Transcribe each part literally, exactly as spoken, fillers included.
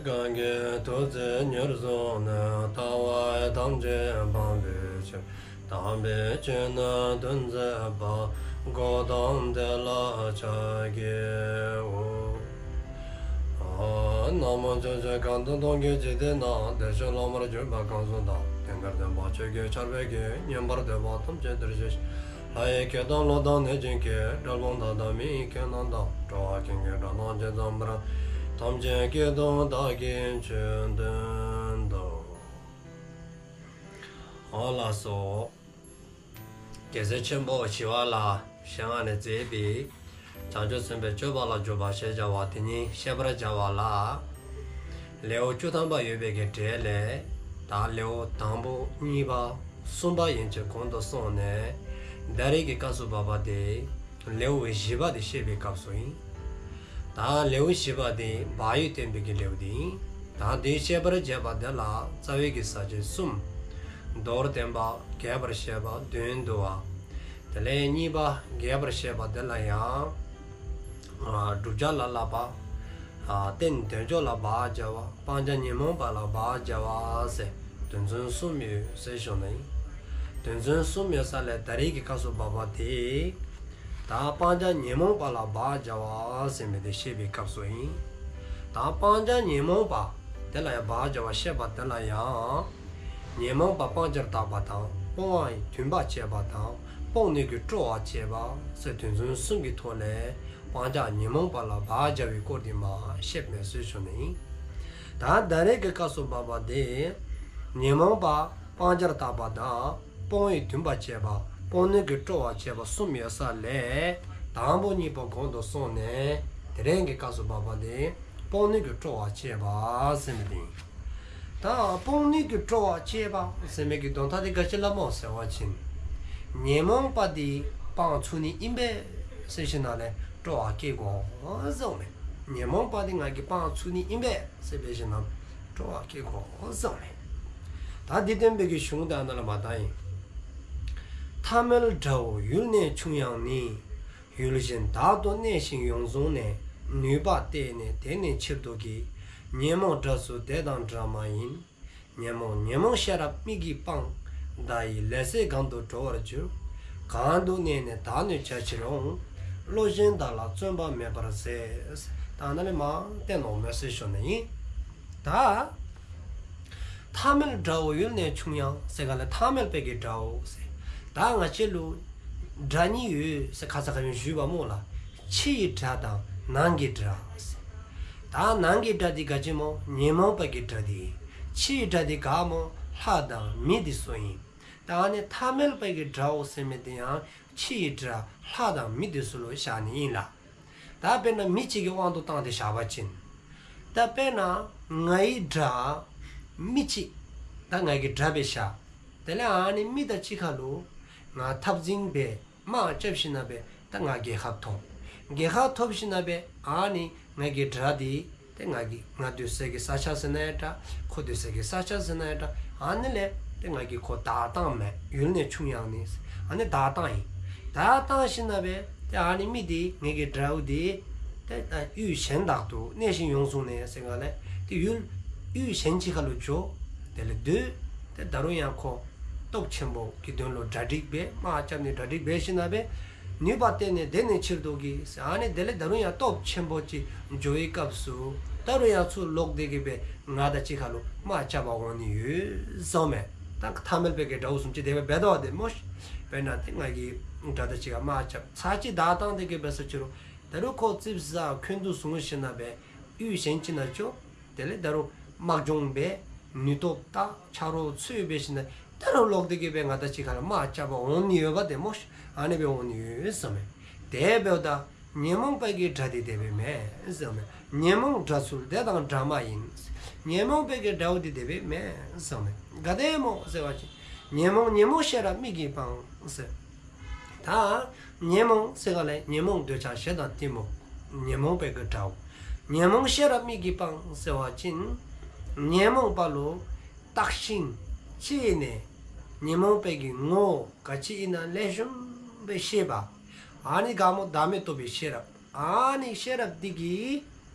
གང་གིས་ཐུགས་བརྩེ་ཉེར་བཟུང་ནས། ལྟ་བ་ཐམས་ཅད་སྤང་བའི་ཕྱིར། དམ་པའི་ཆོས་ནི་སྟོན་མཛད་པ། གཽ་ཏམ་དེ་ལ་ཕྱག་འཚལ་ལོ། ཨ། ན་མོ། ཕྱོགས་བཅུ་གང་དང་སྟོང་གི་འཇིག་རྟེན་ན། བདེ་གཤེགས་སློབ་མར་གྱུར་པ་གང་སུ་དག། དེང་འདིར་སྟོན་པ་ཆོས་ཀྱི་ཆར་འབེབས་ཀྱིས། ཉན་པར་འདོད་པ་ཐམས་ཅད་འདིར་གཤེགས་ཤིག། ལྷ་ཡི་སྐད་དང་ཀླུ་དང་གནོད་སྦྱིན་སྐད། གྲུལ་བུམ་དག་དང་མི་ཡི་སྐད་རྣམས་དང་། འགྲོ་བ་ཀུན་གྱི་སྒྲ་སྐད་ཇི་ཙམ་པར། ཐམས་ཅད་སྐད་དུ་བདག་གིས་ཆོས་བསྟན་ཏོ། ཨོ་ལགས་སོ། རྒྱལ་སྲས་ཆེན་པོ་ཞི་བ་ལྷའི་ཞལ་སྔ་ནས་མཛད་པའི་བྱང་ཆུབ་སེམས་དཔའི་སྤྱོད་པ་ལ་འཇུག་པ་ཞེས་བྱ་བ་དེ་ཉིད་བཤད་པར་བྱ་བ་ལ། ལེའུ་བཅུ་ཐམ་པ་ཡོད་པའི་གི་གྲས་ལས། ད་ལེའུ་དང་པོ་གཉིས་པ་གསུམ་པ་ཡན་ཆད་གོང་དུ་སོང་ནས། ད་རེས་ཀྱི་སྐབས་སུ་བབ་པ་དེ་ལེའུ་བཞི་པ་དེ་བཤད་པའི་སྐབས་སུ་ཨིན། ད་ལེའུ་བཞི་པ་དེ་བག་ཡོད་བསྟན་པའི་གི་ལེའུ་དེ་ཨིན། ད་དེ་བཤད་པར་བྱ་བ་དེ་ལ་རྩ་བའི་གི་ས་བཅད་གསུམ། མདོར་བསྟན་པ། རྒྱས་པར་བཤད་པ། དོན་བསྡུ་བ། དེ་ལས་གཉིས་པ་རྒྱས་པར་བཤད་པ་དེ་ལ་ཡང་། ཨ། བསྒྲུབ་བྱ་ལ་བསླབ་པ། ཨ། རྟེན་དོན་སྤྱོད་ལ་བག་བྱ་བ། སྤང་བྱ་ཉོན་མོངས་པ་ལ་བག་བྱ་བ་ཟེར་དོན་ཚན་གསུམ་ཡོད་ཟེར་ཞུ་ནི་ཨིན། དོན་ཚན་གསུམ་ཡོད་ས་ལས་ད་རེས་ཀྱི་སྐབས་སུ་བབ་པ་དེ། ད་སྤང་བྱ་ཉོན་མོངས་པ་ལ་བག་བྱ་བ་ཟེར་མི་དེ་བཤད་པའི་སྐབས་སུ་ཨིན། ད་སྤང་བྱ་ཉོན་མོངས་པ་དེ་ལ་ཡང་བག་བྱ་བ་བཤད་པ་དེ་ལ་ཡང་། ཉོན་མོངས་པ་སྤང་བྱར་བརྟག་པ་དང་། སྤོང་བ་ཡི་འདུན་པ་བསྐྱེད་པ་དང་། སྤོང་ནུས་ཀྱི་སྤྲོ་བ་བསྐྱེད་པ་ཟེར་དོན་ཚན་གསུམ་གྱི་ཐོག་ལས་སྤང་བྱ་ཉོན་མོངས་པ་ལ་བག་བྱ་བའི་སྐོར་དེ་མར་བཤད་མས་ཟེར་ཞུ་ནི་ཨིན། ད་ད་རེས་ཀྱི་སྐབས་སུ་བབ་པ་དེ། ཉོན་མོངས་པ་སྤང་བྱར་བརྟག་པ་དང་། སྤོང་བའི་འདུན་པ་བསྐྱེད་པ། སྤོང་ནུས་ཀྱི་སྤྲོ་བ་བསྐྱེད་པ་གསུམ་ཡོད་ས་ལས། དང་པོ་གཉིས་པོ་གོང་དུ་སོང་ནས། དེ་རིང་གི་སྐབས་སུ་བབ་པ་དེ། སྤོང་ནུས་ཀྱི་སྤྲོ་བ་བསྐྱེད་པ་ཟེར་མི་དེ་ཨིན། ད་སྤོང་ནུས་ཀྱི་སྤྲོ་བ་བསྐྱེད་པ་ཟེར་མི་གི་དོན་དག་དེ་ག་ཅི་ལ་སྨོ་ཟེར་བ་ཅིན། ཉོན་མོངས་པ་དེ་སྤང་ཚུགས་ནི་ཨིན་པས་ཟེར་ཞིནམ་ལས་སྤྲོ་བ་བསྐྱེད་དགོ་ཟེརཝ་མས། ཉོན་མོངས་པ་དེ་ང་གིས་སྤང་ཚུགས་ནི་ཨིན་པས་ཟེར་འབད་ཞིནམ་སྤྲོ་བ་བསྐྱེད་དགོ་ཟེརཝ་མས། ད་འདི་སྟོན་པའི་གི་གཞུང་དེ་ཨ་ནཱ་ལས་མར་བཏང་ཡི། ཐ་མལ་དགྲ་བོ་ཡུལ་ནས་ཕྱུང་ཡང་ནི། ཡུལ་གཞན་དག་ཏུ་གནས་ཤིང་ཡོངས་བཟུང་ནས། ནུས་པ་གཏད་ནས་དེ་ནས་ཕྱིར་ལྡོག་གི། ཉོན་མོངས་དགྲ་ཚུལ་དེ་དང་འདྲ་མ་ཡིན། ཉོན་མོངས་ཉོན་མོངས་ཤེས་རབ་མིག་གིས་སྤང་། བདག་ཡིད་ལས་ཟད་གང་དུ་འགྲོ་བར་འགྱུར། གང་དུ་གནས་ནས་བདག་གནོད་བྱ་ཕྱིར་འོང་། བློ་གཞན་དག་ལ་བརྩོན་པ་མེད་པར་ཟད། ད་ཨ་ནཱ་ལས་མར་བསྟན་འོང་མས་ཟེར་ཞུ་ནི་ཨིན། ད་ཐ་མལ་དགྲ་བོ་ཡུལ་ནས་ཕྱུང་ཡང་ཟེར་ག་ལས་ཐ་མལ་པའི་གི་དགྲ་བོ་ཟེར། ད་ང་བཅས་ལུ་དགྲ་གཉིས་ཡོད་ཟེར་ཁ་ཙ་ཁ་ཉིནམ་ཞུ་བ་སྨོ་ལགས། ཕྱི་ཡི་དགྲ་དང་ནང་གི་དགྲ་ཟེར། ད་ནང་གི་དགྲ་འདི་ག་ཅི་སྨོ། ཉོན་མོངས་པའི་གི་དགྲ་འདི། ཕྱི་ཡི་དགྲ་འདི་ག་སྨོ། ལྷ་དང་མི་འདི་ཚུ་ཨིན། ད་ཨ་ནི་ཐ་མལ་པའི་གི་དགྲ་བོ་ཟེར་མི་འདི་ཡང་ཕྱི་ཡི་དགྲ་ལྷ་དང་མི་འདི་ཚུ་ལུ་བཞག་ནི་ཨིན་ལགས། ད་དཔེར་ན་མི་གཅིག་གི་དབང་དུ་བཏང་སྟེ་བཞག་པ་ཅིན། ད་དཔེར་ན་ངའི་དགྲ་མི་གཅིག་ད་ང་གི་དགྲ་སྦེ་བཞག། དེ་ལས་ཨ་ནི་མི་དང་གཅིག་ཁར་ལུ་ང་འཐབ་འཛིང་འབད་དམག་རྐྱབ་ཞིནམ་ལས་ད་ང་རྒྱལ་ཁ་ཐོབ། རྒྱལ་ཁ་ཐོབ་ཞིནམ་ལས་ཨ་ནི་ང་གི་དགྲ་འདི་ཏེ་ང་གི་ང་སྡོད་སའི་གི་ས་ཆ་ཟེར་ན་ཡང་འདྲ། ཁོ་སྡོད་སའི་གི་ས་ཆ་ཟེར་ན་ཡང་འདྲ། ཨ་ནི་ལས་ཏེ་ང་གིས་ཁོ་བདའ་བཏང་མས། ཡུལ་ནས་ཕྱུང་ཡང་ནི། ཨ་ནི་བདའ་བཏང་ཡི། བདའ་བཏང་ཞིནམ་ལས་ཏེ་ཨ་ནི་མི་འདི་ངེ་གི་དགྲ་བོ་འདི་ཏེ་ཡུལ་གཞན་དག་ཏུ་གནས་ཤིང་ཡོངས་བཟུང་ནས་ཟེར་ག་ལས་ཏེ་ཡུལ་ཡུལ་གཞན་ཅིག་ཁར་ལུ་འགྱོ། དེ་ལས་སྡོད། ཏེ་ད་རུང་ཡང་ཁོ་སྟོབས་ཆེན་པོ་གི་དོན་ལུ་གྲ་སྒྲིག་འབད། དམག་རྐྱབ་ནི་གྲ་སྒྲིག་འབད་ཞིནམ་ལས་ནུས་པ་གཏད་ནས་དེ་ནས་ཕྱིར་ལྡོག་གི། ཨ་ནི་དེ་ལས་ད་རུང་ཡང་སྟོབས་ཆེན་པོ་ཅིག་འགྱོ་བའི་སྐབས་སུ་ད་རུང་ཡང་ཚུར་ལོག་སྟེ་གི་སྦེ་ང་དང་གཅིག་ཁར་ལུ་དམག་རྐྱབ་པར་འོང་ནི་ཡོད་ཟེརཝ་མས། ད་ཐ་མལ་པའི་གི་དགྲ་བོ་བཟུམ་ཅིག་དེ་སྦེ་འབད་དོ་བ་དེ་སྨོ་ཤིག། དཔེར་ན་ཏེ་ང་གི་དགྲ་དང་གཅིག་ཁར་དམག་རྐྱབ་ཚར་གཅིག་བདའ་བཏང་སྟེ་གི་སྦེ་སོང་ཅི་རུང་ད་རུང་ཁོ་ཙིགཔ་ཟ་འཁོན་དུ་བཟུང་ཞིནམ་ལས་ཡུལ་གཞན་ཅིག་ནང་འགྱོ། དེ་ལས་ད་རུང་དམག་སྦྱོང་འབད། ནུས་སྟོབས་བལྟ། ཆ་རོགས་འཚོལ་འབད་ཞིནམ་ལས་ད་རུང་ལོག་སྟེ་གི་སྦེ་ང་དང་གཅིག་ཁར་ལུ་དམག་རྐྱབ་པར་འོང་ནི་ཡོདཔ་དེ་སྨོ་ཤིག། ཨ་ནི་སྦེ་འོང་ནི་ཡོད་ཟེརཝ་མས། དེ་འབདཝ་ད་ཉོན་མོངས་པའི་གི་དགྲ་འདི་དེ་སྦེ་མེན་ཟེརཝ་མས། ཉོན་མོངས་དགྲ་ཚུལ་དེ་དང་འདྲ་མ་ཡིན། ཉོན་མོངས་པའི་གི་དགྲ་བོ་འདི་དེ་སྦེ་མེན་ཟེརཝ་མས། ག་དེ་སྨོ་ཟེར་བ་ཅིན། ཉོན་མོངས་ཉོན་མོངས་ཤེས་རབ་མིག་གིས་སྤང་ཟེར། ད་ཉོན་མོངས་ཟེར་ག་ལས་ཉོན་མོངས་འདོད་ཆགས་ཞེ་སྡང་གཏི་མུག། ཉོན་མོངས་པའི་གི་དགྲ་བོ། ཉོན་མོངས་ཤེས་རབ་མིག་གིས་སྤང་ཟེར་བ་ཅིན། ཉོན་མོངས་པ་ལུ་བརྟགས་ཤིང་དཔྱད་ནས་ཉོན་མོངས་པའི་གི་ངོ་བོ་ག་ཅི་ཨིན་ན་ལེགས་ཤོམ་སྦེ་ཤེས་པ། ཨ་ནི་ག་སྨོ་བདག་མེད་རྟོགས་པའི་ཤེས་རབ། ཨ་ནི་ཤེས་རབ་འདི་གིས་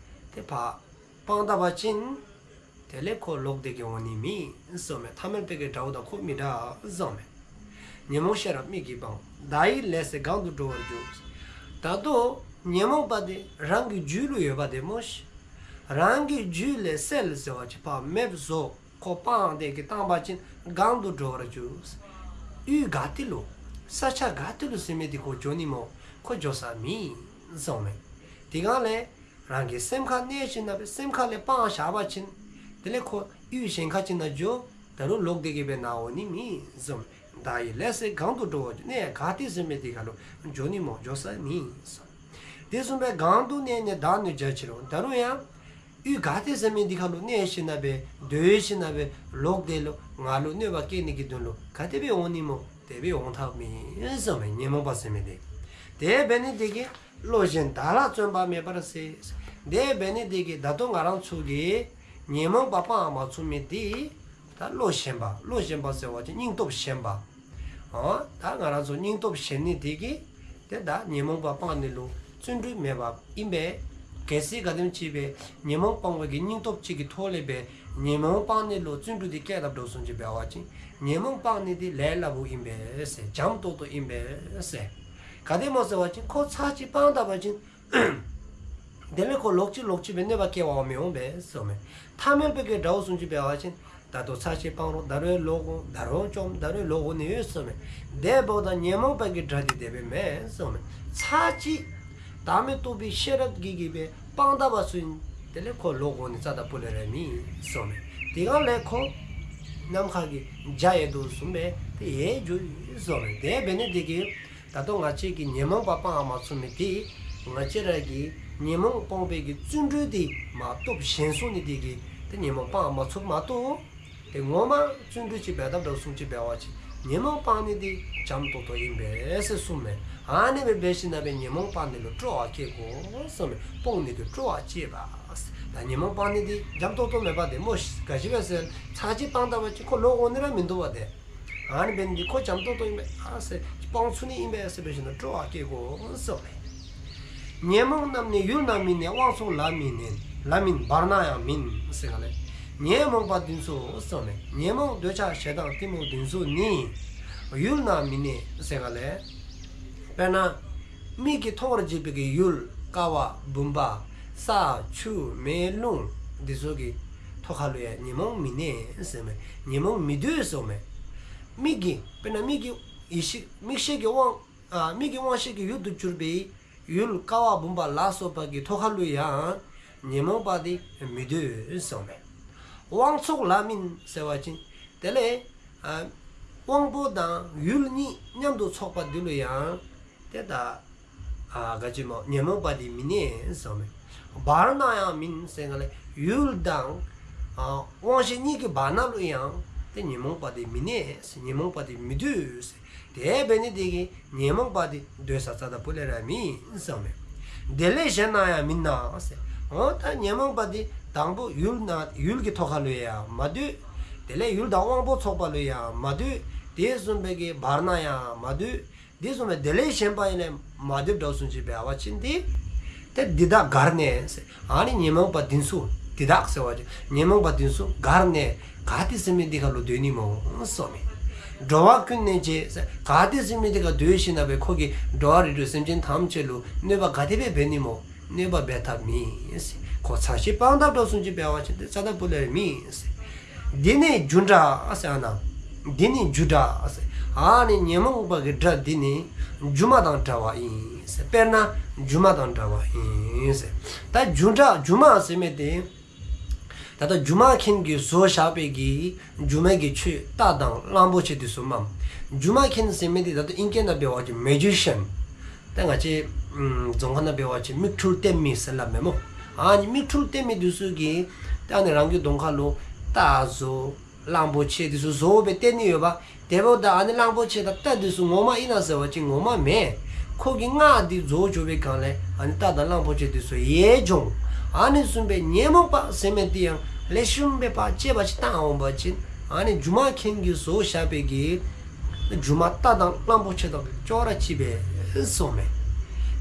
ཏེ་ཕར་སྤང་ད་པ་ཅིན། དེ་ལས་ཁོ་ལོག་སྟེ་གི་འོང་ནི་མེད་གསུངསམ་མས། ཐ་མལ་པའི་གི་དགྲ་བོ་དང་ཁོ་མི་འདྲ་གསུངསམ་མས། ཉོན་མོངས་ཤེས་རབ་མིག་གིས་སྤང་། བདག་ཡི་ལས་ཟད་གང་དུ་འགྲོ་བར་འགྱུར། ད་ལྟོ་ཉོན་མོངས་པ་དེ་རང་གི་རྒྱུད་ལུ་ཡོདཔ་དེ་སྨོ་ཤིག། རང་གི་རྒྱུད་ལས་སེལ་ཟེར་བ་ཅིན་ཕར་མེདཔ་བཟོ། ཁོ་སྤངས་ཏེ་གི་བཏང་པ་ཅིན་གང་དུ་འགྲོ་བར་འགྱུར། ཡུལ་ག་ཏེ་ལུ་ས་ཆ་ག་ཏེ་ལུ་ཟེར་མི་དེ་ཁོ་འགྱོ་ནི་སྨོ། ཁོ་འགྱོ་ས་མེད་གསུངསམ་མས། དེ་སྒང་ལས་རང་གི་སེམས་ཁར་གནས་ཞིནམ་ལས་སེམས་ཁ་ལས་སྤངས་བཞག་པ་ཅིན་དེ་ལས་ཁོ་ཡུལ་གཞན་ཁ་ཅིག་ནང་འགྱོ། ད་རུང་ལོག་སྟེ་གི་སྦེ་ནཱ་འོང་ནི་མེད་གསུངསམ་མས། བདག་ཡི་ལས་ཟད་གང་དུ་འགྲོ་བར་འགྱུར། གནས་ག་ཏེ་ཟེར་མི་དེ་ཁ་ལུ་འགྱོ་ནི་སྨོ། འགྱོ་ས་མེད་གསུངསམ་མས། དེ་བཟུམ་སྦེ་གང་དུ་གནས་ནས་བདག་གནོད་བྱ་ཕྱིར་འོང་། ད་རུང་ཡང་ཡུལ་ག་ཏེ་ཟེར་མི་དེ་ཁ་ལུ་གནས་ཞིནམ་ལས་སྡོད་ཞིནམ་ལས་ལོག་སྟེ་ལུ་ང་ལུ་གནོད་པ་བསྐྱལ་ནི་གི་དོན་ལུ་ག་དེ་སྦེ་འོང་ནི་སྨོ། དེ་སྦེ་འོང་ཐབས་མེད་གསུངསམ་མས། ཉོན་མོངས་པ་ཟེར་མི་དེ། དེ་འབད་ནི་དེ་གིས་བློ་གཞན་དག་ལ་བརྩོན་པ་མེད་པར་ཟད། དེ་འབད་ནི་དེ་གིས་ད་ལྟོ་ང་རང་ཚུ་གིས་ཉོན་མོངས་པ་སྤང་མ་ཚུགས་མི་དེ་ད་བློ་ཞན་པ། བློ་ཞན་པ་ཟེར་བ་ཅིན་སྙིང་སྟོབས་ཞན་པ། འོ་ད་ང་རང་ཚུ་སྙིང་སྟོབས་ཞན་ནི་དེ་གིས་དེ་ད་ཉོན་མོངས་པ་སྤང་ནི་ལུ་བརྩོན་འགྲུས་མེདཔ་ཨིན་པས། གལ་སྲིད་ག་དེམ་ཅིག་སྦེ་ཉོན་མོངས་སྤང་བའི་གི་སྙིང་སྟོབས་ཅིག་གི་ཐོག་ལས་སྦེ་ཉོན་མོངས་སྤང་ནི་ལུ་བརྩོན་འགྲུས་དེ་བསྐྱེད་དཔ་འདྲཝ་བཟུམ་ཅིག་འབད་བ་ཅིན་ཉོན་མོངས་སྤང་ནི་དེ་ལས་སླ་པོ་ཨིན་པས་ཟེར། འཇམ་ཏོང་ཏོ་ཨིན་པས་ཟེར། ག་དེ་སྨོ་ཟེར་བ་ཅིན་ཁོ་ཚར་གཅིག་སྤང་ད་པ་ཅིན་དེ་ལས་ཁོ་ལོག་ཅི་ལོག་ཅི་སྦེ་གནོད་པ་བསྐྱལ་བར་མི་འོང་པས་གསུངསམ་མས། ཐ་མལ་པའི་གི་དགྲ་བོ་བཟུམ་ཅིག་འབད་བ་ཅིན་ད་ལྟོ་ཚར་གཅིག་སྤང་རུང་ད་རུང་ལོག་འོང་། ད་རུང་བཅོམ། ད་རུང་ལོག་འོང་ནི་ཡོད་གསུངསམ་མས། དེ་འབདཝ་ད་ཉོན་མོངས་པའི་གི་དགྲ་དེ་དེ་སྦེ་མེན་གསུངསམ་མས། ཚར་གཅིག་བདག་མེད་རྟོགས་པའི་ཤེས་རབ་ཀྱིས་གིས་སྦེ་སྤང་ད་པ་ཚུན་དེ་ལས་ཁོ་ལོག་འོང་ནི་རྩ་དང་པོ་ལས་ར་མེད་གསུངསམ་མས། དེ་སྒང་ལས་ཁོ་ནམ་མཁའ་གི་འཇའ་ཡལ་དོ་བཟུམ་སྦེ་དེ་ཡལ་འགྱོ་གསུངསམ་མས། དེ་འབད་ནི་དེ་གིས་ད་ལྟོ་ང་བཅས་ཀྱིས་ཉོན་མོངས་པ་སྤང་མ་ཚུགས་མི་དེ་ང་བཅས་ར་གི་ཉོན་མོངས་སྤོང་བའི་གི་བརྩོན་འགྲུས་དེ་མར་སྟོབས་ཞན་སོང་ནི་དེ་གིས་དེ་ཉོན་མོངས་སྤང་མ་ཚུགསཔ་མ་གཏོགས་དེ་ངོ་མ་བརྩོན་འགྲུས་ཅིག་འབད་དཔ་འདྲཝ་བཟུམ་ཅིག་འབད་བ་ཅིན་ཉོན་མོངས་སྤང་ནི་དེ་འཇམ་ཏོང་ཏོ་ཨིན་པས་ཟེར་གསུངསམ་མས། ཨ་ནི་སྦེ་འབད་ཞིནམ་ལས་ཉོན་མོངས་སྤང་ནི་ལུ་སྤྲོ་བ་བསྐྱེད་དགོ་གསུངསམ་མས། སྤོང་ནི་དེ་སྤྲོ་བ་བསྐྱེད་པ། ད་ཉོན་མོངས་སྤང་ནི་དེ་འཇམ་ཏོང་ཏོ་མེན་པ་དེ་སྨོ་ཤིག། ག་ཅི་སྦེ་ཟེར་ཚར་གཅིག་སྤང་ད་པ་ཅིན་ཁོ་ལོག་འོང་ནི་ར་མིན་འདུག་པ་དེ། ཨ་ནི་འབད་ནི་དེ་ཁོ་འཇམ་ཏོང་ཏོ་ཨིན་པས་ཨ་ཟེར་སྤང་ཚུགས་ནི་ཨིན་པས་ཟེར་འབད་ཞིནམ་ལས་སྤྲོ་བ་བསྐྱེད་དགོ་གསུངསམ་མས། ཉོན་མོངས་རྣམས་ནི་ཡུལ་ན་མི་གནས། དབང་ཚོགས་ལ་མི་གནས། ལ་མིན་བར་ན་ཡང་མིན་ཟེར་ག་ལས། ཉོན་མོངས་པ་འདི་ཚུ་གསུངསམ་མས། ཉོན་མོངས་འདོད་ཆགས་ཞེ་སྡང་གཏི་མུག་འདི་ཚུ་ནི་ཡུལ་ན་མི་གནས་ཟེར་ག་ལས། དཔེར་ན་མིག་གིས་མཐོང་བར་བྱེད་པའི་གི་ཡུལ་ཀ་བ་བུམ་པ་ས་ཆུ་མེ་རླུང་འདི་ཚུ་གི་ཐོག་ཁ་ལུ་ཡང་ཉོན་མོངས་མི་གནས་ཟེར་མས། ཉོན་མོངས་མི་འདོད་གསུངསམ་མས། མིག་གིས་དཔེར་ན་མིག་གི་ཡིད་ཤེས་མིག་ཤེས་ཀྱི་དབང་ཨ་མིག་གི་དབང་ཤེས་ཀྱི་ཡུལ་དུ་གྱུར་པའི་ཡུལ་ཀ་བ་བུམ་པ་ལ་སོགས་པ་གི་ཐོག་ཁ་ལུ་ཡང་ཉོན་མོངས་པ་དེ་མི་འདོད་གསུངསམ་མས། དབང་ཚོགས་ལ་མིན་ཟེར་བ་ཅིན་དེ་ལས་ཨ་དབང་པོ་དང་ཡུལ་གཉིས་མཉམ་དུ་ཚོགས་པ་འདི་ལུ་ཡང་དེ་ད་ཨ་ག་ཅི་སྨོ་ཉོན་མོངས་པ་དེ་མི་གནས་གསུངསམ་མས། བར་ན་ཡང་མིན་ཟེར་ག་ལས་ཡུལ་དང་ཨ་དབང་ཤེས་གཉིས་ཀྱི་བར་ན་ལུ་ཡང་དེ་ཉོན་མོངས་པ་དེ་མི་གནས། ཉོན་མོངས་པ་དེ་མི་འདོད་ཟེར། དེ་འབད་ནི་དེ་གིས་ཉོན་མོངས་པ་དེ་འདོད་ས་རྩ་དང་པོ་ལས་ར་མེད་གསུངསམ་མས། དེ་ལས་གཞན་ན་ཡང་མིན་ན་ཟེར། འོ་ད་ཉོན་མོངས་པ་དེ་དང་པོ་ཡུལ་ན་ཡུལ་གྱི་ཐོག་ཁ་ལུ་ཡང་མ་འདོད། དེ་ལས་ཡུལ་དང་དབང་པོ་ཚོགས་པ་ལུ་ཡང་མ་འདོད། དེ་བཟུམ་སྦེ་གི་བར་ན་ཡང་མ་འདོད། དེ་བཟུམ་སྦེ་དེ་ལས་གཞན་པ་ཡང་མ་འདོད་འདྲཝ་བཟུམ་ཅིག་འབད་བ་ཅིན་དེ་དེ་འདི་དག་གར་གནས་ཟེར། ཨ་ནི་ཉོན་མོངས་པ་འདི་ཚུ་འདི་དག་ཟེར་བ་ཅིན་ཉོན་མོངས་པ་འདི་ཚུ་གར་གནས། ག་ཏེ་ཟེར་མི་འདི་ཁ་ལུ་སྡོད་ནི་སྨོ་གསུངསམ་མས། འགྲོ་བ་ཀུན་གནས་བྱེད་ཟེར། ག་ཏེ་ཟེར་མི་འདི་ཁར་སྡོད་ཞིནམ་ལས་ཁོ་གིས་འགྲོ་བ་རིགས་དྲུག་སེམས་ཅན་ཐམས་ཅད་ལུ་གནོད་པ་ག་དེ་སྦེ་འབད་ནི་སྨོ། གནོད་པ་འབད་ཐབས་མེད་ཟེར། ཁོ་ཚར་གཅིག་སྤང་ད་འདྲཝ་བཟུམ་ཅིག་འབད་བ་ཅིན་དེ་རྩ་དང་པོ་ལས་མེད་ཟེར། འདི་ནི་རྒྱུ་འདྲ་ཟེར། ཨ་ནཱ་འདི་ནི་རྒྱུ་འདྲ་ཟེར། ཨ་ནི་ཉོན་མོངས་པ་གི་དགྲ་འདི་ནི་སྒྱུ་མ་དང་འདྲ་བ་ཨིན་ཟེར། དཔེར་ན་སྒྱུ་མ་དང་འདྲ་བ་ཨིན་ཟེར། ད་རྒྱུ་འདྲ་སྒྱུ་མ་ཟེར་མི་དེ་ད་ལྟ་སྒྱུ་མ་མཁན་གྱིས་བཟོ་བཞག་པའི་གི་སྒྱུ་མའི་གི་ཆོས་རྟ་དང་གླང་པོ་ཆེ་འདི་ཚུ་མས། སྒྱུ་མ་མཁན་ཟེར་མི་དེ་ད་ལྟ་ཨིང་སྐད་ནང་འབད་བ་ཅིན་མེ་ཇི་ཤན། ད་ང་བཅས་ཨམ་རྫོང་ཁ་ནང་འབད་བ་ཅིན་མིག་འཕྲུལ་སྟོན་མི་ཟེར་སླབ་མས་སྨོ། ཨ་ནི་མིག་འཕྲུལ་སྟོན་མི་འདི་ཚུ་གིས་ད་ཨ་ནི་རང་གི་གདོང་ཁ་ལུ་རྟ་བཟོ་གླང་པོ་ཆེ་འདི་ཚུ་བཟོ་སྦེ་སྟོན་ནི་ཡོདཔ། དེ་འབདཝ་ད་ཨ་ནི་གླང་པོ་ཆེ་དང་རྟ་འདི་ཚུ་ངོ་མ་ཨིན་ན་ཟེར་བ་ཅིན་ངོ་མ་མེན། ཁོ་གི་སྔགས་འདི་རྫོགས་འགྱོ་བའི་སྒང་ལས་ཨ་ནི་རྟ་དང་གླང་པོ་ཆེ་འདི་ཚུ་ཡལ་འགྱོ། ཨ་ནི་བཟུམ་སྦེ་ཉོན་མོངས་པ་ཟེར་མི་འདི་ཡང་ལེགས་ཤོམ་སྦེ་ཕར་དཔྱད་པ་ཅིག་བཏང་འོང་པ་ཅིན་ཨ་ནི་སྒྱུ་མ་མཁན་གྱིས་བཟོ་བཞག་པའི་གི་སྒྱུ་མ་རྟ་དང་གླང་པོ་ཆེ་དང་ཅོག་ར་གཅིགཔ་སྦེ་གསུངསམ་མས།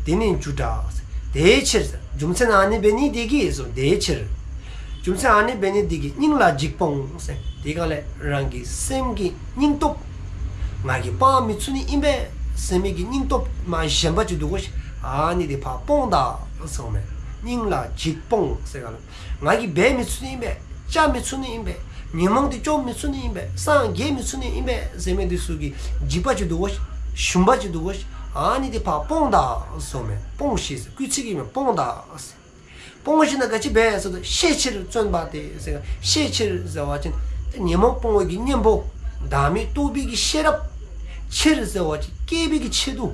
འདི་ནི་རྒྱུ་འདྲ། དེའི་ཕྱིར་རྒྱུ་མཚན་ཨ་ནི་འབད་ནི་དེ་གིས་གསུངས། དེའི་ཕྱིར་ རྒྱུ་མཚན་ཨ་ནི་འབད་ནི་འདི་གིས་སྙིང་ལ་འཇིགས་སྤོངས་ཟེར། དེ་ག་ལས་རང་གི་སེམས་ཀྱི་སྙིང་སྟོབས། ང་གིས་སྤང་མི་ཚུགས་ནི་ཨིན་པས་ཟེར་མི་གི་སྙིང་སྟོབས་མ་ཞན་པ་ཅིག་འདུག་གོ་ཤིག། ཨ་ནི་དེ་ཕར་སྤོངས་ད་ཟེརཝ་མས། སྙིང་ལ་འཇིགས་སྤོངས་ཟེར་ག་ལས། ང་གིས་འབད་མི་ཚུགས་ནི་ཨིན་པས། བཅག་མི་ཚུགས་ནི་ཨིན་པས། ཉོན་མོངས་དེ་བཅོམ་མི་ཚུགས་ནི་ཨིན་པས། སངས་རྒྱས་མི་ཚུགས་ནི་ཨིན་པས་ཟེར་མི་དེ་ཚུ་གི་འཇིགས་པ་ཅིག་འདུག་གོ་ཤིག། ཞུམ་པ་ཅིག་འདུག་གོ་ཤིག། ཨ་ནི་དེ་ཕར་སྤོངས་ད་ཟེརཝ་མས། སྤོངས་ཤིག་ཟེར། སྐུལ་ཚིག་གིས་མས། སྤོངས་ད་ཟེར། སྤོངས་ཞིནམ་ལས་ག་ཅི་འབད་ཟེར་ད། ཤེས་ཕྱིར་བརྩོན་པ་སྟེ་ཟེར། ཤེས་ཕྱིར་ཟེར་བ་ཅིན་ཉོན་མོངས་སྤོང་བའི་གི་གཉེན་པོ་བདག་མེད་རྟོགས་པའི་གི་ཤེས་རབ། ཕྱིར་ཟེར་བ་ཅིན་བསྐྱེད་པའི་གི་ཆེད་དུ།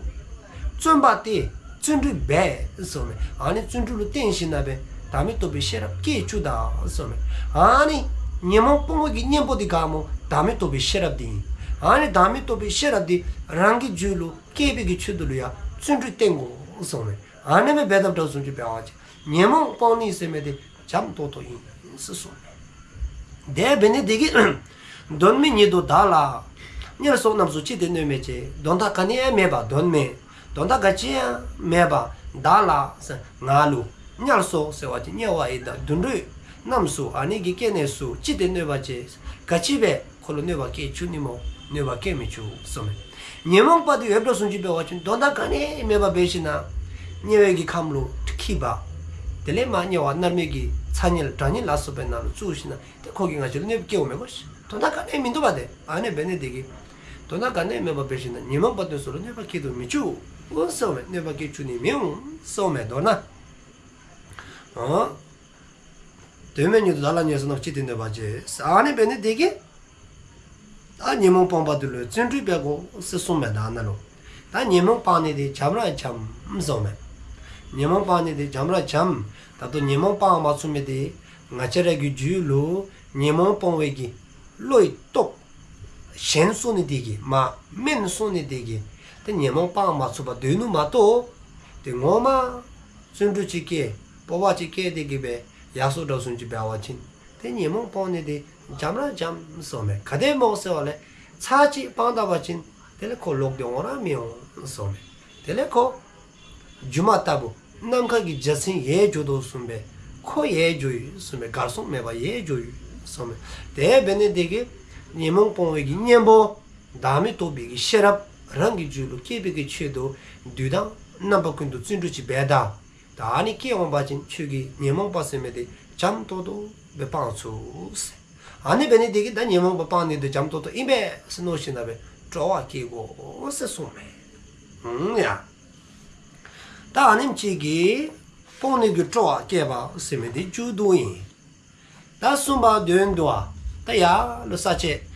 བརྩོན་པ་སྟེ་བརྩོན་འགྲུས་འབད་ཟེརཝ་མས། ཨ་ནི་བརྩོན་འགྲུས་ལུ་བརྟེན་ཞིནམ་ལས་བདག་མེད་རྟོགས་པའི་ཤེས་རབ་བསྐྱེད་བཅུག་ད་ཟེརཝ་མས། ཨ་ནི་ཉོན་མོངས་སྤོང་བའི་གི་གཉེན་པོ་དེ་ག་སྨོ། བདག་མེད་རྟོགས་པའི་ཤེས་རབ་དེ་ཨིན། ཨ་ནི་བདག་མེད་རྟོགས་པའི་ཤེས་རབ་དེ་རང་གི་རྒྱུད་ལུ་བསྐྱེད་པའི་གི་ཆེད་དུ་ལུ་ཡང་བརྩོན་འགྲུས་བསྟེན་དགོ་ཟེརཝ་མས། ཨ་ནི་མས་འབད་དཔ་དྲག་སུ་ཅིག་འབད་བ་ཅིན། ཉོན་མོངས་སྤང་ནི་ཟེར་མི་དེ་འཇམ་ཏོང་ཏོ་ཨིན་ཟེར་གསུངས། དེ་འབད་ནི་དེ་གིས་དོན་མེད་ཉིད་དུ་བདག་ལ། དམྱལ་སོགས་རྣམས་སུ་ཅི་སྟེ་གནོད་མི་བྱེད། དོན་དག་ག་ནི་ཡང་མེད་པ་དོན་མེད། དོན་དག་ག་ཅི་ཡང་མེད་པ་བདག་ལ་ཟེར་ང་ལུ། དམྱལ་སོགས་ཟེར་བ་ཅིན་དམྱལ་བ་ཡི་དྭགས་དུད་འགྲོ་རྣམས་སུ་ཨ་ནི་གི་སྐྱེ་གནས་སུ་ཅི་སྟེ་གནོད་པ་བྱེད། ག་ཅི་འབད་ཁོ་ལུ་གནོད་པ་བསྐྱལ་བཅུག་ནི་སྨོ། གནོད་པ་བསྐྱལ་མི་བཅུག་ཟེརཝ་མས། ཉོན་མོངས་པ་དེ་ཡོདཔ་དྲག་སུ་ཅིག་འབད་བ་ཅིན་དོན་དག་ག་ནི་མེད་པར་འབད་ཞིནམ་ལས་དམྱལ་བའི་གི་ཁམས་ལུ་འཁྱིད་པ། དེ་ལས་མར་དམྱལ་བ་མནར་མེད་ཀྱི་ཚ་དམྱལ་གྲང་དམྱལ་ལ་སོགས་པའི་ནང་ལུ་བཙུགས་ཞིནམ་ལས་དེ་ཁོ་གིས་ང་བཅས་ལུ་གནོད་པ་བསྐྱལཝ་མས་གོ་ཤིག། དོན་དག་ག་ནི་མིན་འདུག་པ་དེ། ཨ་ནི་འབད་ནི་དེ་གིས་དོན་དག་ག་ནི་མེད་པར་འབད་ཞིནམ་ལས་ཉོན་མོངས་པ་དེ་ཚུ་ལུ་གནོད་པ་བསྐྱལ་དུ་མི་བཅུག་ཟེརཝ་མས། གནོད་པ་བསྐྱལ་བཅུག་ནི་མི་འོང་ཟེརཝ་མས། མདོར་ན། ཨོ། དོན་མེད་ཉིད་དུ་བདག་ལ། དམྱལ་སོགས་རྣམས་སུ་ཅི་སྟེ་གནོད་པ་བྱེད། ཨ་ནི་འབད་ནི་དེ་གིས། ད་ཉོན་མོངས་སྤང་བ་དེ་ལུ་བརྩོན་འགྲུས་འབད་དགོ་ཟེར་གསུངསམ་མས་ད་ནཱ་ལུ། ད་ཉོན་མོངས་སྤང་ནི་དེ་འཇམ་ར་འཇམ་གསུངསམ་མས། ཉོན་མོངས་སྤང་ནི་དེ་འཇམ་ར་འཇམ། ད་ལྟོ་ཉོན་མོངས་སྤང་མ་ཚུགས་མི་དེ་ང་བཅས་ར་གི་རྒྱུད་ལུ་ཉོན་མོངས་སྤོང་བའི་གི་བློའི་སྟོབས་ཞན་སོང་ནི་དེ་གིས་མ་དམན་སོང་ནི་དེ་གིས་ཏེ་ཉོན་མོངས་སྤང་མ་ཚུགས་པར་སྡོད་ནུག་མ་གཏོགས། ཏེ་ངོ་མ་བརྩོན་འགྲུས་ཅིག་བསྐྱེད་སྤོབས་པ་ཅིག་བསྐྱེད་དེ་གི་སྦེ་ཡར་སོངམ་དྲག་སུ་ཅིག་འབད་བ་ཅིན་ཏེ་ཉོན་མོངས་སྤང་ནི་དེ་འཇམ་ར་འཇམ་གསུངསམ་མས། ག་དེ་སྨོ་ཟེར་བ་ལས་ཚར་གཅིག་སྤང་ད་པ་ཅིན་དེ་ལས་ཁོ་ལོག་སྟེ་འོང་ར་མི་འོང་གསུངསམ་མས། དེ་ལས་ཁོ་སྒྱུ་མ་ལྟ་བུ་ནམ་མཁའ་གི་འཇའ་ཚོན་ཡལ་འགྱོ་དོ་བཟུམ་སྦེ་ཁོ་ཡལ་འགྱོཝ་བཟུམ་སྦེ་གར་སོང་མེད་པར་ཡལ་འགྱོཝ་གསུངསམ་མས། དེ་འབད་ནི་དེ་གིས་ཉོན་མོངས་སྤོང་བའི་གི་གཉེན་པོ་བདག་མེད་རྟོགས་པའི་གི་ཤེས་རབ་རང་གི་རྒྱུད་ལུ་བསྐྱེད་པའི་གི་ཆེད་དུ་དུས་དང་རྣམ་པ་ཀུན་ཏུ་བརྩོན་འགྲུས་ཅིག་འབད་ད། ད་ཨ་ནི་སྐྱེ་འོང་པ་ཅིན་ཁྱོད་ཀྱིས་ཉོན་མོངས་པ་ཟེར་མི་དེ་འཇམ་ཏོང་ཏོ་སྦེ་སྤང་ཚུགས་ཟེར། ཨ་ནི་འབད་ནི་དེ་གིས་ད་ཉོན་མོངས་པ་སྤང་ནི་དེ་འཇམ་ཏོང་ཏོ་ཨིན་པས་ཟེར་མནོ་ཞིནམ་ལས་སྤྲོ་བ་བསྐྱེད་དགོ་ཟེར་གསུངསམ་མས། ཨུམ་ཡ། ད་ཨ་ནེམ་ཅིག་གིས་སྤོང་ནི་གི་སྤྲོ་བ་བསྐྱེད་པ་ཟེར་མི་དེ་མཇུག་བསྡུཝ་ཨིན། ད་གསུམ་པ་དོན་བསྡུ་བ། ད་ཡར་ལུ་ས་བཅད་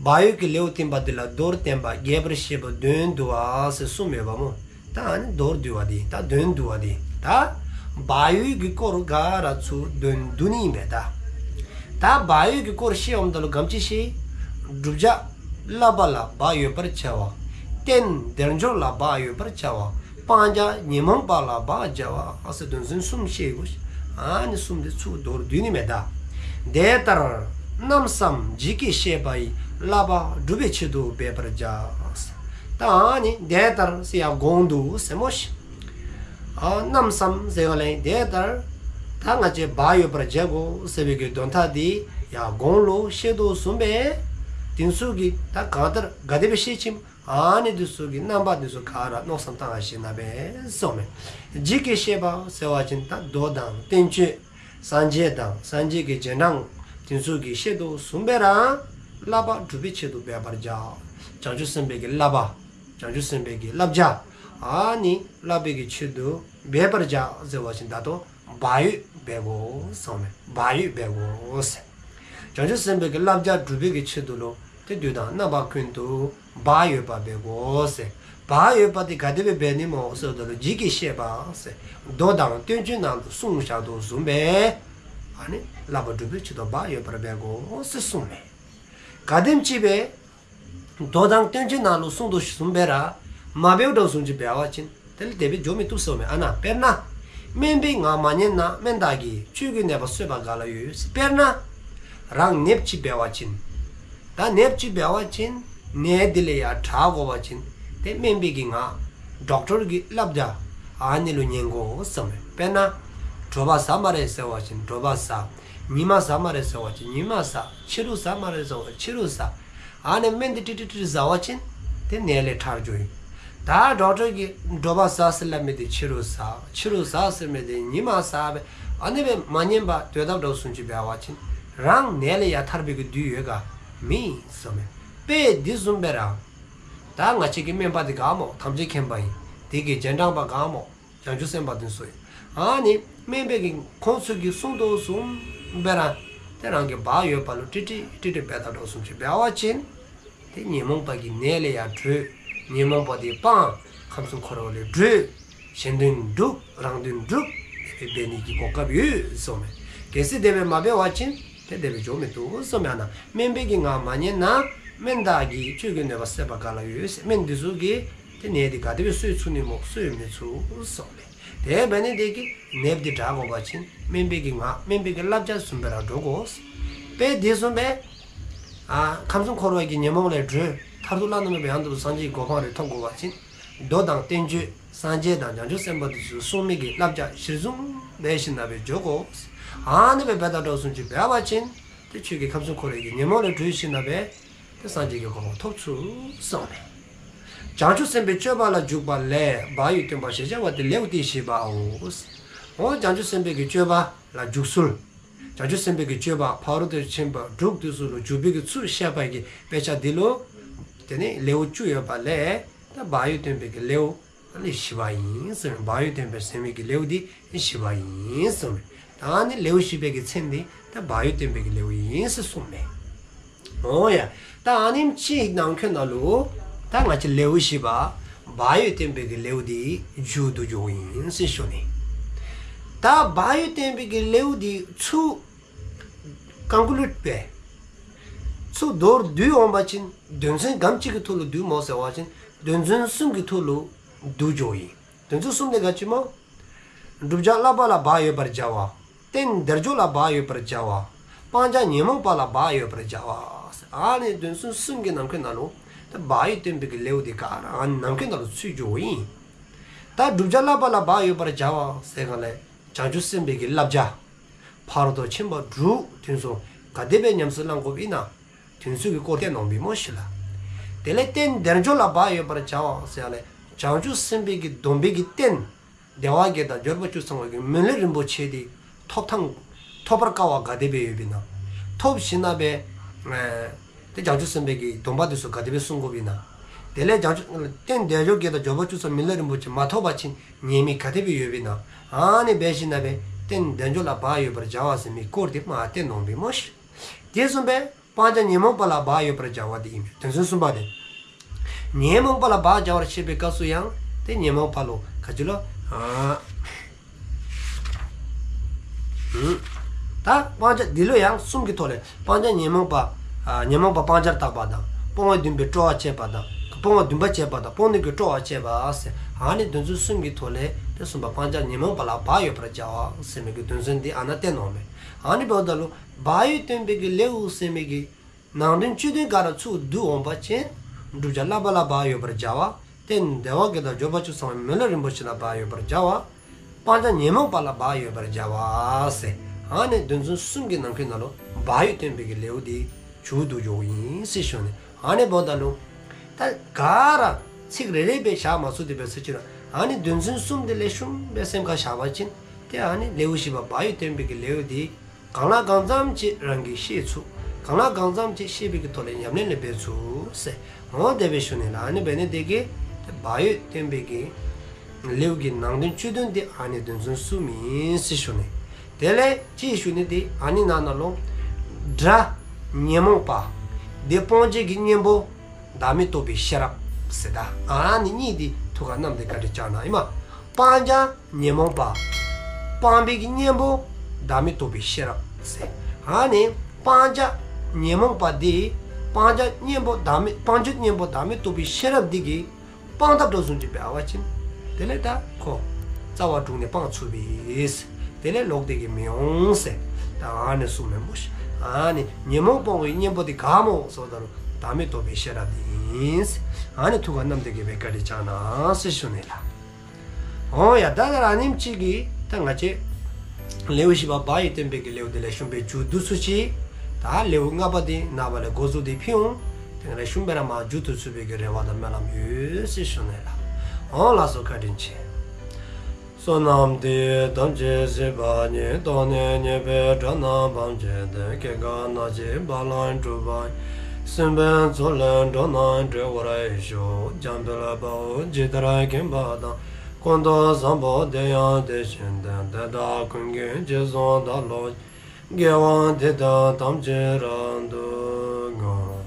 བག་ཡོད་ཀྱི་ལེའུ་བསྟན་པ་འདི་ལ་མདོར་བསྟན་པ་རྒྱས་པར་བཤད་པ་དོན་བསྡུ་བ་ཟེར་གསུམ་ཡོདཔ་སྨོ། ད་ཨ་ནི་མདོར་བསྡུ་བ་འདི་ད་དོན་བསྡུ་བ་འདི་ད་བག་ཡོད་ཀྱི་སྐོར་ག་ར་ཚུར་དོན་བསྡུ་ནི་ཨིན་པས་ད། ད་བག་ཡོད་ཀྱི་སྐོར་བཤད་འོངམ་ད་ལུ་ག་དེམ་ཅིག་བཤད། བསྒྲུབ་བྱ་བསླབ་པ་ལ་བག་ཡོད་པར་བྱ་བ། རྟེན་དལ་འབྱོར་ལ་བག་ཡོད་པར་བྱ་བ། སྤང་བྱ་ཉོན་མོངས་པ་ལ་བག་བྱ་བ་ཟེར་དོན་ཚན་གསུམ་བཤད་དགོ། ཨ་ནི་གསུམ་དེ་ཚུར་མདོར་བསྡུ་ནི་མས་ད། དེ་ལྟར་རྣམ་གསུམ་ཇི་སྐད་བཤད་པ་ཡི། བསླབ་པ་སྒྲུབ་པའི་ཆེད་དུ་འབད་པར་བྱ། ད་ཨ་ནི་དེ་ལྟར་ཟེར་ཡར་གོང་དུ་ཟེར་སྨོ་ཤིག། ཨ་རྣམ་གསུམ་ཟེར་ག་ལས་དེ་ལྟར་ད་ང་བཅས་བག་ཡོད་པར་བྱེད་དགོ་ཟེར་བའི་གི་དོན་དག་དེ་ཡར་གོང་ལུ་བཤད་དོ་བཟུམ་སྦེ་དེ་ཚུ་གི་ད་གང་ལྟར་ག་དེ་སྦེ་བཤད་ཅི་སྨོ། ཨ་ནི་དེ་ཚུ་གི་རྣམ་པ་དེ་ཚུ་ག་ར་མནོ་བསམ་བཏང་ཞིནམ་ལས་གསུངསམ་མས། ཇི་སྐད་བཤད་པ་ཟེར་བ་ཅིན་ད་མདོ་དང་བསྟན་བཅོས་སངས་རྒྱས་དང་སངས་རྒྱས་ཀྱི་རྗེས་འབྲང་དེ་ཚུ་གིས་བཤད་དོ་བཟུམ་སྦེ་ར་བསླབ་པ་སྒྲུབ་པའི་ཆེད་དུ་འབད་པར་བྱ། བྱང་ཆུབ་སེམས་དཔའི་གི་བསླབ་པ། བྱང་ཆུབ་སེམས་དཔའི་གི་བསླབ་བྱ། ཨ་ནི་བསླབ་པའི་གི་ཆེད་དུ་འབད་པར་བྱ་ཟེར་བ་ཅིན་ད་ལྟོ་བག་ཡོད་འབད་དགོ་གསུངསམ་མས། བག་ཡོད་འབད་དགོ་ཟེར། བྱང་ཆུབ་སེམས་དཔའི་གི་བསླབ་བྱ་སྒྲུབ་པའི་གི་ཆེད་དུ་ལུ་ཏེ་དུས་དང་རྣམ་པ་ཀུན་ཏུ་བག་ཡོད་པ་འབད་དགོ་ཟེར། བག་ཡོད་པ་དེ་ག་དེ་སྦེ་འབད་ནི་སྨོ་ཟེརཝ་ད་ལུ་ཇི་སྐད་བཤད་པ་ཟེར་མདོ་དང་བསྟན་བཅོས་ནང་དུ་གསུངས་བཞག་དོ་བཟུམ་སྦེ་ཨ་ནི་བསླབ་པ་སྒྲུབ་པའི་ཆེད་དུ་བག་ཡོད་པར་འབད་དགོ་ཟེར་གསུངསམ་མས། ག་དེམ་ཅིག་སྦེ་མདོ་དང་བསྟན་བཅོས་ནང་ལུ་གསུངས་དོ་བཟུམ་སྦེ་ར་མ་འབདཝ་དྲག་སུ་ཅིག་འབད་བ་ཅིན་དེ་ལས་དེ་སྦེ་འགྱོ་མི་བཏུབ་གསུངསམ་མས། ཨ་ནཱ་དཔེར་ན། སྨན་པའི་ངག་མ་ཉན་ན། སྨན་བདག་གིས་བཅོས་ཀྱི་ནད་པ་གསོས་པ་ག་ལ་ཡོད། དཔེར་ན། རང་ནདཔ་ཅིག་འབད་བ་ཅིན། ད་ནདཔ་ཅིག་འབད་བ་ཅིན་ནད་དེ་ལས་ཡར་དྲག་དགོ་པ་ཅིན་ཏེ་སྨན་པའི་གི་ངག་ཌོག་ཊར་གྱི་བསླབ་བྱ་ཨ་ནི་ལུ་ཉན་དགོ་གསུངསམ་མས། དཔེར་ན། དྲོ་པ་ཟ་སྨ་རེ་ཟེར་བ་ཅིན་དྲོ་པ་ཟ། ཉི་མ་ཟ་སྨ་རེ་ཟེར་བ་ཅིན་ཉི་མ་ཟ། ཕྱི་རུ་ཟ་སྨ་རེ་ཟེར་བ་ཕྱི་རུ་ཟ། ཨ་ནི་སྨན་འདི་ཏིག་ཏིག་ཏིག་ཏིག་ཟ་བ་ཅིན་དེ་ནད་ལས་ཐར་འགྱོཝ་ཨིན། ད་ཌོག་ཊར་གྱིས་དྲོ་པ་ཟ་ཟེར་སླབ་མི་དེ་ཕྱི་རུ་ཟ། ཕྱི་རུ་ཟ་ཟེར་མི་དེ་ཉི་མ་ཟ་སྦེ་ཨ་ནི་སྦེ་མ་ཉན་པར་སྡོད་དཔ་འདྲཝ་བཟུམ་ཅིག་འབད་བ་ཅིན་རང་ནད་ལས་ཡང་ཐར་བའི་གི་དུས་ཡོད་ག་མེད་གསུངམ་མས། དཔེ་འདི་བཟུམ་སྦེ་ར་ད་ང་བཅས་ཀྱི་སྨན་པ་འདི་ག་སྨོ། ཐམས་ཅད་མཁྱེན་པ་ཨིན། དེ་གི་རྗེས་འབྲང་པ་ག་སྨོ། བྱང་ཆུབ་སེམས་དཔའ་འདི་ཚུ་ཨིན། ཨ་ནི་སྨན་པའི་གི་ཁོང་ཚུ་གིས་གསུང་དོ་བཟུམ་སྦེ་ར་དེ་རང་གི་བག་ཡོད་པ་ལུ་ཏིག་ཏིག་ཏིག་ཏིག་འབད་དཔ་འདྲཝ་བཟུམ་ཅིག་འབད་བ་ཅིན་དེ་ཉོན་མོངས་པ་གི་ནད་ལས་ཡང་གྲོལ། ཉོན་མོངས་པ་དེ་སྤང་། ཁམས་གསུམ་འཁོར་བ་ལས་གྲོལ། གཞན་དོན་སྒྲུབ། རང་དོན་སྒྲུབ། དེ་སྦེ་འབད་ནི་གི་གོ་སྐབས་ཡོད་གསུངམ་མས། གལ་སྲིད་དེ་སྦེ་མ་འབད་བ་ཅིན་དེ་དེ་སྦེ་འགྱོ་མི་བཏུབ་གསུངམ་མས། ཨ་ནཱ་སྨན་པའི་གི་ངག་མ་ཉན་ན་སྨན་དག་གིས་ཁྱོད་ཀྱི་གནོད་པ་སེལ་བ་ག་ལ་ཡོད་ཟེར། སྨན་འདི་ཚུ་གིས་དེ་ནད་འདི་ག་དེ་སྦེ་གསོ་ཚུགས་ནི་སྨོ། གསོ་མི་ཚུགས་གསུངམ་མས། དེ་འབད་ནི་དེ་གིས་ནདཔ་འདི་དྲག་དགོ་པ་ཅིན་སྨན་པའི་གི་ངག་སྨན་པའི་གི་བསླབ་བྱ་བཟུམ་སྦེ་ར་འགྲོ་དགོ། དཔེ་འདི་བཟུམ་སྦེ་ཨ་ཁམས་གསུམ་འཁོར་བའི་གི་ཉོན་མོངས་ལས་གྲོལ། མཐར་ཐུག་བླ་ན་མེད་པའི་ཡང་དག་པའི་སངས་རྒྱས་ཀྱི་གོ་འཕང་རེ་ཐོབ་དགོ་པ་ཅིན་མདོ་དང་བསྟན་བཅོས་སངས་རྒྱས་དང་བྱང་ཆུབ་སེམས་དཔའ་འདི་ཚུ་གསུངས་མི་གི་བསླབ་བྱ་གཞིར་བཟུང་འབད་ཞིནམ་ལས་འབད་འགྱོ་དགོ། ཨ་ནི་སྦེ་འབད་དཔ་འདྲཝ་བཟུམ་ཅིག་འབད་བ་ཅིན་དེ་ཁྱོད་ཀྱི་ཁམས་གསུམ་འཁོར་བའི་གི་ཉོན་མོངས་ལས་གྲོལ་ཞིནམ་ལས་དེ་སངས་རྒྱས་ཀྱི་གོ་འཕང་ཐོབ་ཚུགས་གསུངམ་མས། བྱང་ཆུབ་སེམས་དཔའི་སྤྱོད་པ་ལ་འཇུག་པ་ལས། བག་ཡོད་བསྟེན་པ་ཞེས་བྱ་བ་སྟེ་ལེའུ་སྟེ་བཞི་པའོ། འོ་བྱང་ཆུབ་སེམས་དཔའི་གི་སྤྱོད་པ་ལ་འཇུག་ཚུལ། བྱང་ཆུབ་སེམས་དཔའི་གི་སྤྱོད་པ་ཕ་རོལ་ཏུ་ཕྱིན་པ་དྲུག་དེ་ཚུ་ལུ་འཇུག་པའི་གི་ཚུལ་བཤད་པའི་གི་དཔེ་ཆ་འདི་ལུ་དེ་ནི་ལེའུ་བཅུ་ཡོད་པ་ལས་ད་བག་ཡོད་བསྟེན་པའི་གི་ལེའུ་ལས་བཞི་པ་ཨིན་ཟེར། བག་ཡོད་བསྟེན་པའི་ཟེར་མི་གི་ལེའུ་འདི་བཞི་པ་ཨིན་ཟེར། ད་ནི་ལེའུ་བཞི་པའི་གི་མཚན་འདི་ད་བག་ཡོད་བསྟེན་པའི་གི་ལེའུ་ཨིན་ཟེར་གསུངམ་མས། འོ་ཡ། ད་ཨ་ནེམ་ཅིག་ནང་འཁོད་ནང་ལུ་ད་ང་བཅས་ལེའུ་བཞི་པ་བག་ཡོད་བསྟེན་པའི་གི་ལེའུ་འདི་མཇུག་བསྡུ་འགྱོཝ་ཨིན་ཟེར་ཞུ་ནི། ད་བག་ཡོད་བསྟེན་པའི་གི་ལེའུ་འདི་ཚུར་ཀོང་ཀུ་ལུཌ་འབད་ཚུར་མདོར་བསྡུ་འོང་པ་ཅིན་དོན་ཚན་ག་དེམ་ཅིག་གི་ཐོག་ལུ་བསྡུཝ་སྨོ་ཟེར་བ་ཅིན་དོན་ཚན་གསུམ་གྱི་ཐོག་ལུ་བསྡུ་འགྱོཝ་ཨིན། དོན་ཚན་གསུམ་དེ་ག་ཅི་སྨོ། བསྒྲུབ་བྱ་བསླབ་པ་ལ་བག་ཡོད་པར་བྱ་བ། རྟེན་དལ་འབྱོར་ལ་བག་ཡོད་པར་བྱ་བ། སྤང་བྱ་ཉོན་མོངས་པ་ལ་བག་ཡོད་པར་བྱ་བ། ཨ་ནི་དོན་ཚན་གསུམ་གྱི་ནང་འཁོད་ནང་ལུ་ད་བག་ཡོད་བསྟེན་པའི་གི་ལེའུ་འདི་ག་ར་ཨ་ནི་ནང་འཁོད་ནང་ལུ་ཚུད་འགྱོཝ་ཨིན། ད་བསྒྲུབ་བྱ་བསླབ་པ་ལ་བག་ཡོད་པར་བྱ་བ་ཟེར་ག་ལས་བྱང་ཆུབ་སེམས་དཔའི་གི་བསླབ་བྱ་ཕ་རོལ་ཏུ་ཕྱིན་པ་དྲུག་དེ་ཚུ་ག་དེ་སྦེ་ཉམས་སུ་བླང་དགོཔ་ཨིན་ན། དེ་ཚུ་གི་སྐོར་བསྟན་གནང་བའི་སྨོ་ཤིག་ལགས། དེ་ལས་རྟེན་དལ་འབྱོར་ལ་བག་ཡོད་པར་བྱ་བ་ཟེར་ཡ་ལས་བྱང་ཆུབ་སེམས་དཔའི་གི་སྡོམ་པའི་གི་རྟེན་བདེ་བ་བརྒྱད་དང་འབྱོར་པ་བཅུ་ཚང་བའི་གི་མི་ལུས་རིན་པོ་ཆེ་དེ་ཐོབ་ཐང་ཐོབ་པར་དཀའ་བ་ག་དེ་སྦེ་ཡོདཔ་ཨིན་ན། ཐོབ་ཞིནམ་ལས་ཨེ་དེ་བྱང་ཆུབ་སེམས་དཔའི་གི་སྡོམ་པ་དེ་ཚུ་ག་དེ་སྦེ་བསྲུང་དགོཔ་ཨིན་ན། དེ་ལས་བྱང་ཆུབ་རྟེན་དལ་འབྱོར་བརྒྱད་དང་འབྱོར་པ་བཅུ་ཚང་མི་ལུས་རིན་པོ་ཆེ་མ་ཐོབ་པ་ཅིན་ཉེས་དམིགས་ག་དེ་སྦེ་ཡོདཔ་ཨིན་ན། ཨ་ནི་འབད་ཞིནམ་ལས་རྟེན་དལ་འབྱོར་ལ་བག་ཡོད་པར་བྱ་བ་ཟེར་མི་སྐོར་དེ་མར་བསྟན་གནང་བའི་སྨོ་ཤིག། དེ་བཟུམ་སྦེ་སྤང་བྱ་ཉོན་མོངས་པ་ལ་བག་ཡོད་པར་བྱ་བ་དེ་ཨིན་པས། དོན་ཚན་གསུམ་པ་དེ། ཉོན་མོངས་པ་ལ་བག་བྱ་བར་བཤད་པའི་སྐབས་སུ་ཡང་དེ་ཉོན་མོངས་པ་ལུ་ག་ཅི་ལོ། ཨ་ཨུམ། ད་སྤང་བྱ་འདི་ལུ་ཡང་གསུམ་གྱི་ཐོག་ལས་སྤང་བྱ་ཉོན་མོངས་པ། ཨ་ཉོན་མོངས་པ་སྤང་བྱར་བརྟག་པ་དང་སྤོང་བ་བདེན་པའི་སྤྲོ་བ་བཅད་པ་དང་སྤོང་བ་བདེན་པ་བཅད་པ་དང་སྤོང་ནུས་ཀྱི་སྤྲོ་བ་བཅད་པ་ཟེར་ཨ་ནི་དོན་ཚན་གསུམ་གྱི་ཐོག་ལས་དེ་གསུམ་པ་སྤང་བྱ་ཉོན་མོངས་པ་ལ་བག་ཡོད་པར་བྱ་བ་ཟེར་མི་གི་དོན་ཚན་འདི་ཨ་ནཱ་བསྟན་གནངམ་མས། ཨ་ནི་འབདཝ་ད་ལུ་བག་ཡོད་བསྟེན་པའི་གི་ལེའུ་ཟེར་མི་གི་ནང་དོན་བཅུད་དོན་ག་ར་ཚུར་བསྡུ་འོང་པ་ཅིན་བསྒྲུབ་བྱ་བསླབ་པ་ལ་བག་ཡོད་པར་བྱ་བ། རྟེན་དལ་བ་བརྒྱད་དང་འབྱོར་པ་བཅུ་ཚང་བའི་མི་ལུས་རིན་པོ་ཆེ་ལ་བག་ཡོད་པར་བྱ་བ། སྤང་བྱ་ཉོན་མོངས་པ་ལ་བག་ཡོད་པར་བྱ་བ་ཟེར་ཨ་ནི་དོན་ཚན་གསུམ་གྱི་ནང་འཁོད་ནང་ལུ་བག་ཡོད་བསྟེན་པའི་གི་ལེའུ་འདི་མཇུག་བསྡུ་འགྱོཝ་ཨིན་ཟེར་ཞུ་ནི། ཨ་ནི་འབདཝ་ད་ལུ་ད་ག་ར་ཚིག་རེ་རེ་སྦེ་བཞག་མ་ཚུགས་ཏེ་འབད་ཟེར་ཅི་རུང་ཨ་ནི་དོན་ཚན་གསུམ་དེ་ལེགས་ཤོམ་སྦེ་སེམས་ཁར་བཞག་པ་ཅིན་དེ་ཨ་ནི་ལེའུ་བཞི་པ་བག་ཡོད་བསྟེན་པའི་གི་ལེའུ་འདི་གང་ལ་གང་འཚམས་ཅིག་རང་གིས་ཤེས་ཚུགས། གང་ལ་གང་འཚམས་ཅིག་ཤེས་པའི་གི་ཐོག་ལས་ཉམས་ལེན་ལེན་འབད་ཚུགས་ཟེར། འོ་དེ་སྦེ་ཞུ་ནི་ལགས། ཨ་ནི་འབད་ནི་དེ་གིས་བག་ཡོད་བསྟེན་པའི་གི་ལེའུ་གི་ནང་དོན་བཅུད་དོན་དེ་ཨ་ནི་དོན་ཚན་གསུམ་ཨིན་ཟེར་ཞུ་ནི། དེ་ལས་ཅིག་ཞུ་ནི་དེ་ཨ་ནི་ནང་ན་ལུ་དགྲ་ཉོན་མོངས་པ། དེ་སྤོང་བྱེད་ཀྱི་གཉེན་པོ་བདག་མེད་རྟོགས་པའི་ཤེས་རབ་ཟེར། ད་ཨ་ནི་གཉིས་དེ་ཐུགས་ཁར་བསྣམས་ཏེ་བཀའ་དྲིན་བསྐྱང་གནང་ཨིན་མས། སྤང་བྱ་ཉོན་མོངས་པ། སྤང་བྱེད་ཀྱི་གཉེན་པོ་བདག་མེད་རྟོགས་པའི་ཤེས་རབ་ཟེར། ཨ་ནི་སྤང་བྱ་ཉོན་མོངས་པ་འདི་སྤང་བྱ་གཉེན་པོ་བདག་མེད་སྤང་བྱེད་གཉེན་པོ་བདག་མེད་རྟོགས་པའི་ཤེས་རབ་འདི་གིས་སྤང་ཐབས་འདྲཝ་བཟུམ་ཅིག་འབད་བ་ཅིན་དེ་ལས་ད་ཁོ་རྩ་བ་དྲུངས་ནས་སྤང་ཚུགས་པས། དེ་ལས་ལོག་སྟེ་གི་མི་འོང་ཟེར། ད་ཨ་ནི་གསུངམ་མས་སྨོ་ཤིག། ཨ་ནི་ཉོན་མོངས་སྤོང་བའི་གཉེན་པོ་འདི་ག་སྨོ་ཟེརཝ་ད་ལུ་བདག་མེད་རྟོགས་པའི་ཤེས་རབ་འདི་ཨིན་ཟེར། ཨ་ནི་ཐུགས་ཁར་བསྣམས་ཏེ་གི་སྦེ་བཀའ་དྲིན་བསྐྱང་གནང་ཟེར་ཞུ་ནི་ལགས། འོ་ཡ། ད་ད་ར་ཨ་ནེམ་ཅིག་གིས་ད་ང་བཅས་ ལེའུ་བཞི་པ་བ་ཡི་སྟོན་པའི་གི་ལེའུ་དེ་ལས་ཤུམ་བེ་མཇུག་བསྡུ་ཚུགས་ཅི། ད་ལེའུ་ལྔ་པ་དེ་ནངས་པ་ལས་འགོ་བཙུགས་ཏེ་ཕུལ་འོང་། དེ་ལས་ཤུམ་བེ་ར་མར་མཇུག་བསྡུ་ཚུགས་པའི་གི་རེ་བ་དང་སྨོན་ལམ་ཡོད་ཟེར་ཞུ་ནི་ལགས། འོང་ལགས་སོ། བཀའ་དྲིན་ཆེ། བསོད་ནམས་འདི་ཡིས་ཐམས་ཅད་གཟིགས་པ་ཉིད། ཐོབ་ནས་ཉེས་པའི་དགྲ་རྣམས་ཕམ་བྱས་ཏེ། སྐྱེ་རྒ་ན་འཆིའི་རྦ་རླབས་འཁྲུགས་པ་ཡི། སྲིད་པའི་མཚོ་ལས་འགྲོ་བ་སྒྲོལ་བར་ཤོག། འཇམ་དཔལ་དཔའ་བོས་ཇི་ལྟར་མཁྱེན་པ་དང་། ཀུན་ཏུ་བཟང་པོ་དེ་ཡང་དེ་བཞིན་ཏེ། དེ་དག་ཀུན་གྱི་རྗེས་སུ་བདག་སློབ་ཅིང་། དགེ་བ་འདི་དག་ཐམས་ཅད་རབ་ཏུ་བསྔོ།